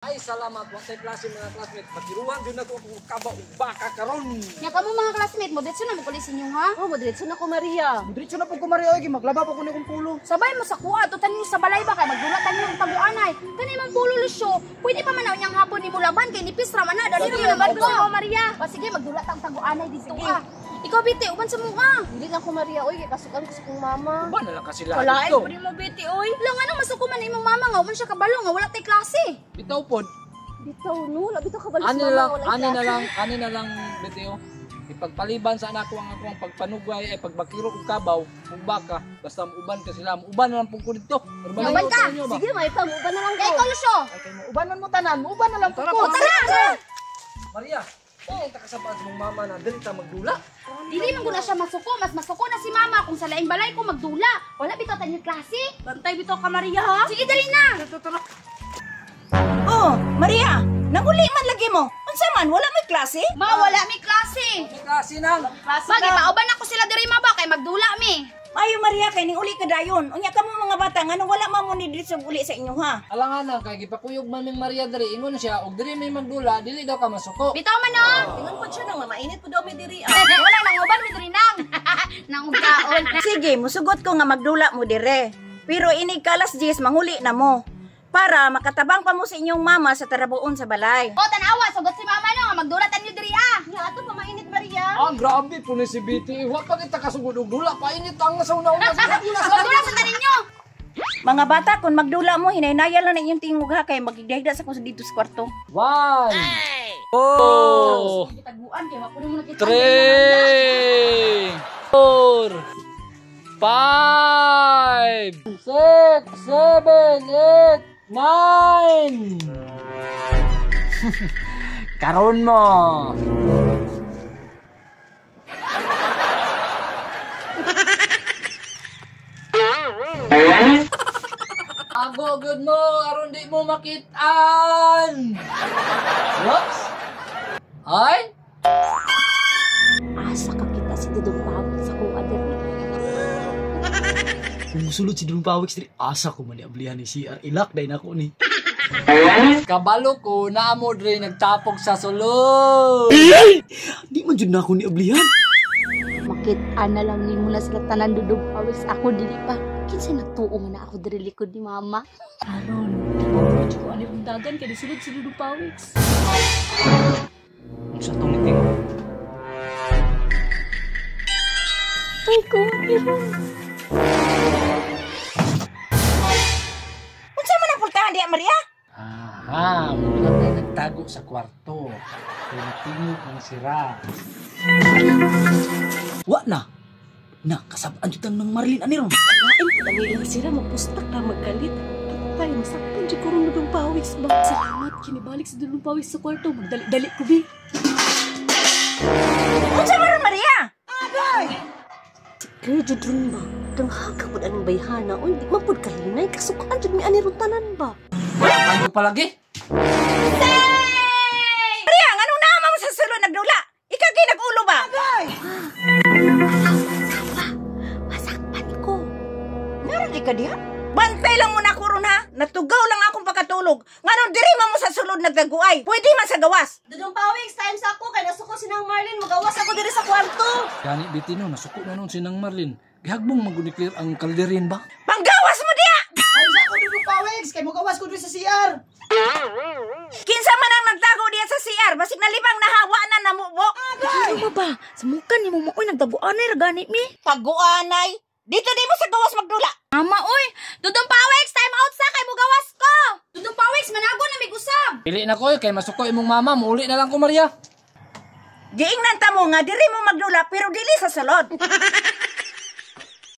Ay, salamat. Wa tay klase mga classmate. Patiruan jud nato akong kaba ug baka karon. Nya kamo mga classmate mo diretso na mo kulis inyo ha. Oh, madiretso na ko, Maria. Diretso na po ko Maria oy, maglaba po ko ni kong pulo. Sabay mo sa kuha to tanin sa balay ba kay magdula tanin ang taguanay. Kani man pulo Lucio, pwede pa man na unyang hapon nimo laban kay nipis ra man na. Dali ra man ko Maria. O sige magdula tang taguanay dito ah. Ikaw Biti, uban sa mua. Dili na ko, Maria. Oy, kasukan ko sa kong mama. Uban na lang kasi sila Kalain dito. po mo, Betty, oy. Lang ano masuko man imong mama nga uban siya kabalo nga wala tay klase. Bitaw pod. Bitaw, no. Labi to kabalo sa Ani na mama. lang, Walay ani na klase. lang, ani na lang Beteo. Ipagpaliban sa anak ko ang akong pagpanugway ay pagbakiro og kabaw ug baka basta muuban ka sila, muuban na lang pud ko dito. Pero Muuban balayo ka! sa inyo ba? Sige, may pang uban na lang Kay ko. ikaw Lucio. Ay kay mo uban man mo tanan, mo uban na lang Tara, po ko. tara, tara. Maria, oh, ta kasabaan sa mong mama na dili ta magdula. Dili man guna siya masuko, mas masuko na si mama kung sa laing balay ko magdula. Wala bitaw tayo klase. Bantay bitaw ka, Maria, ha? Sige dali na. Oh, Maria, nanguli man lagi mo. Unsa man, wala may klase? Ma, wala mi klase. May klase nang. Magi pauban ako sila diri ma ba kay magdula mi. Ayo Maria, kay ning uli ka dayon. Unya kamo mga bata, nganong wala man mo ni diri uli sa inyo ha? Alangan na kay gipakuyog man ning Maria diri ingon siya og diri may magdula dili daw ka masuko. Bitaw man no. Ingon po siya nang mainit po daw mi diri, ah. Wala nang uban mi diri nang. Nang ugaon. Sige, musugot ko nga magdula mo dire. Pero inig kalas 10 manghuli na mo. Para makatabang pa mo sa inyong mama sa tarabuon sa balay. O tanawa sugot si mama no nga magdula tanyo diri ah. Nga ato pa mainit, Maria. Ah, grabe po ni si BT. Wa pa kita kasugod og dula painit ang sa una-una sa dula sa Magdula sa tanin nyo. Mga bata, kung magdula mo, hinaynaya lang na inyong tingog ha, kay magigdahigda sa kung dito sa kwarto. One, two, Taguan kay wa ko mo nakita. three, four, five, six, seven, eight, nine. Karon mo. Ago gud mo aron di mo makitaan. Whoops. Ay, Asa ka kita si Dudong Pawik sa kong diri. Kung musulod si Dudong Pawik diri, asa ko man ni ablihan ni CR. Ilak day nako ni. Kabalo ko na mo dre nagtapok sa sulod. Di man jud nako ni ablihan. Makita na lang nimo na sila tanan Dudong Pawis ako dili pa. Kinsa nagtuo man na ako diri likod ni mama. Karon, di ko ani undagan kay disulod si Dudong Pawik. Unsa tong niting? Ay ko, Unsa man ang pultahan diya, Maria? Aha, muna tayo nagtago sa kwarto. Kaya tingog ang sira. Wa na. Na kasab-an jud ng Marlin ani ron. Lain po ang ilang sira, magpustak na magkalit. Patay, masakpan dyan ko rin Dudong Pawik ba? Salamat, kinibalik si Dudong Pawik sa kwarto. Magdali-dali ko, bi. Unsa man ron, Maria? Si Claire jud ron ba? Danghaga po anong bayhana. Uy, di man pud kahinay. Kasukaan jud mi ani ron tanan ba? Kayo palagi? Maria, nganong naa man mo sa sulod nagdula? Ikaw kay nag-ulo ba? Masakpan ko. Naran di ka diha? Bantay lang mo na ko ron ha. Natugaw lang akong pagkatulog. Nganong diri man mo sa sulod nagdaguay? Pwede man sa gawas. Dudong Pawik, time sa ako. Kay nasuko si Nang Marlin. Magawas ako diri sa kwarto. Gani biti no, nasuko na nun si Nang Marlin. Gihagbong maguniklir ang kalderin ba? Panggawas mo diha! Ay sa ko Dudong Pawik, kay mogawas ko diri sa CR. Kinsa man ang nagtago diha sa CR, basig nalibang nahawa na namubo. Ano ba? Samukan ni mo oy nagtaguanay ra gani mi. Taguanay. Dito di mo sa gawas magdula. Mama oy, Dudong Pawix time out sa kay mugawas ko. Dudong Pawix manago na mig usab. Pili na ko eh, kay masuko imong mama, muuli na lang ko Maria. Giingnan ta mo nga diri mo magdula pero dili sa sulod.